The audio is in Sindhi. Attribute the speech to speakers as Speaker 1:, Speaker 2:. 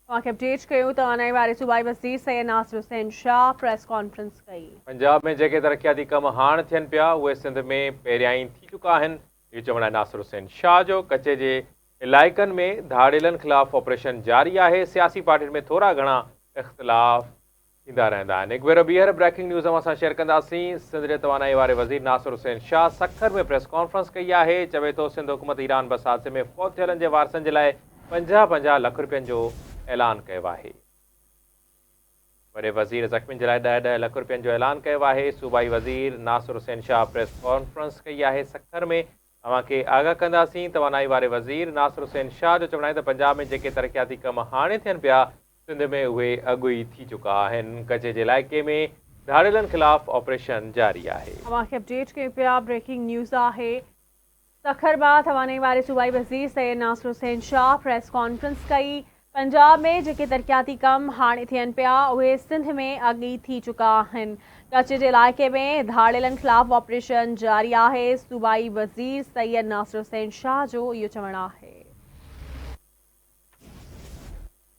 Speaker 1: اوهان کي اپڊيٽ ڪيون توانائي واري صوبائي وزير سيد ناصر حسين شاهه پريس ڪانفرنس ڪئي.
Speaker 2: پنجاب ۾ جيڪي ترقياتي ڪم هاڻ ٿين پيا اهي سنڌ ۾ پهريائين ٿي چڪا آهن، اهو چوڻ آهي ناصر حسين شاهه جو، ڪچي جي علائقن ۾ ڌاڙيلن خلاف آپريشن جاري آهي، سياسي پارٽين ۾ ٿورا گهڻا اختلاف ٿيندا رهندا آهن. هڪ ڀيرو ٻيهر بريڪنگ نيوز اوهان سان شيئر ڪنداسين، سنڌ جي توانائي واري وزير ناصر حسين شاهه سکر ۾ پريس ڪانفرنس ڪئي آهي، چوي ٿو سنڌ حڪومت ايران بس حادثي ۾ فوت ٿيلن جي وارثن جي لاء 50 50 لک رپين جو اعلان ڪيو آهي. وڏي وزير زخمين جي لاء ڏهه ڏهه لک رپين جو اعلان ڪيو آهي، صوبائي وزير ناصر حسين شاهه پريس ڪانفرنس ڪئي آهي سکر ۾ اوهان کي آگاهه ڪنداسين، توانائي واري وزير ناصر حسين شاهه جو چوڻ آهي ته پنجاب ۾ جيڪي ترقياتي ڪم هاڻي ٿين پيا سنڌ ۾ اهي اڳ ئي ٿي چڪا آهن، ڪچي جي علائقي ۾ ڌاڙيلن خلاف آپريشن جاري آهي.
Speaker 1: اوهان کي اپڊيٽ ڪيون پيا بريڪنگ نيوز آهي سکر مان توانائي واري صوبائي وزير سيد ناصر حسين شاهه پريس ڪانفرنس ڪئي پنجاب ۾ جيڪي ترقياتي ڪم هاڻي ٿين پيا اهي سنڌ ۾ اڳ ئي ٿي چڪا آهن ڪچي جي علائقي ۾ ڌاڙيلن خلاف آپريشن جاري آهي صوبائي وزير سيد ناصر حسين شاهه جو اهو چوڻ آهي.